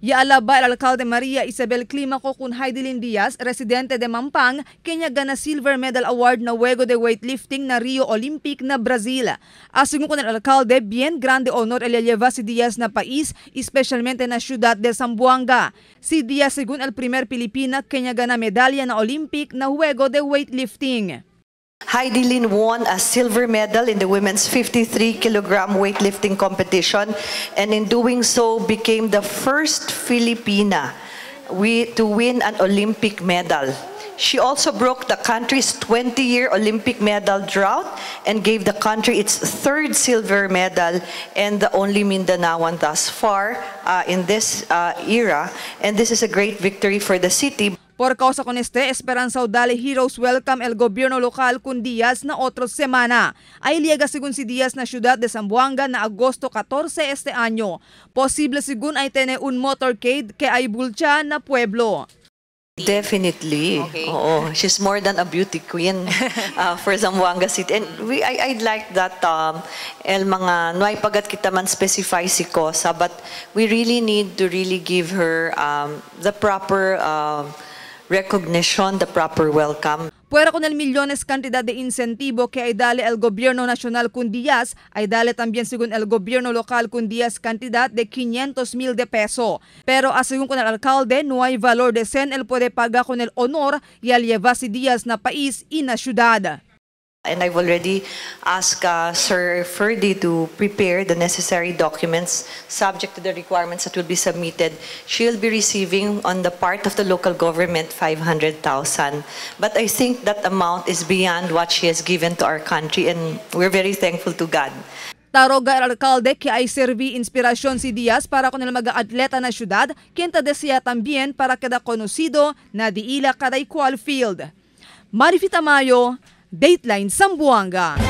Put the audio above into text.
Y alaba el alcalde María Isabel Clímaco con Hidilyn Díaz, residente de Mampang, quien gana Silver Medal Award na juego de weightlifting na Rio Olympic na Brasil. Según con el alcalde, bien grande honor el lleva si Díaz na país, especialmente na ciudad de Zamboanga. Si Díaz según el primer Pilipina quien gana medalla na Olympic na juego de weightlifting. Hidilyn won a silver medal in the women's 53-kilogram weightlifting competition, and in doing so became the first Filipina to win an Olympic medal. She also broke the country's 20-year Olympic medal drought and gave the country its third silver medal and the only Mindanaoan thus far in this era. And this is a great victory for the city. Por causa con este, Esperanza dale Heroes Welcome el gobierno local con Díaz na otro semana. Ay llega según si Díaz na ciudad de Zamboanga na agosto 14 este año. Posible según ay tiene un motorcade que ay bulcha na pueblo. Definitely. Okay. Oo. She's more than a beauty queen for Zamboanga City. And I'd like that el mga no ay pagat kita man specify si cosa, but we really need to really give her the proper recognition, the proper welcome. Puera con el millones cantidad de incentivo que ay dale el gobierno nacional con Díaz, ay dale también según el gobierno local con Díaz cantidad de 500,000 de peso. Pero según con el alcalde, no hay valor de sen el puede pagar con el honor y al llevar si Díaz na país y na ciudad. And I've already asked Sir Ferdy to prepare the necessary documents subject to the requirements that will be submitted. She'll be receiving on the part of the local government 500,000. But I think that amount is beyond what she has given to our country, and we're very thankful to God. Taroga el alcalde que ay servi inspiración si Díaz para con el mga atleta na ciudad, quien ta desea también para queda conocido na diila kada igual field. Marifi Tamayo, Dateline Zamboanga.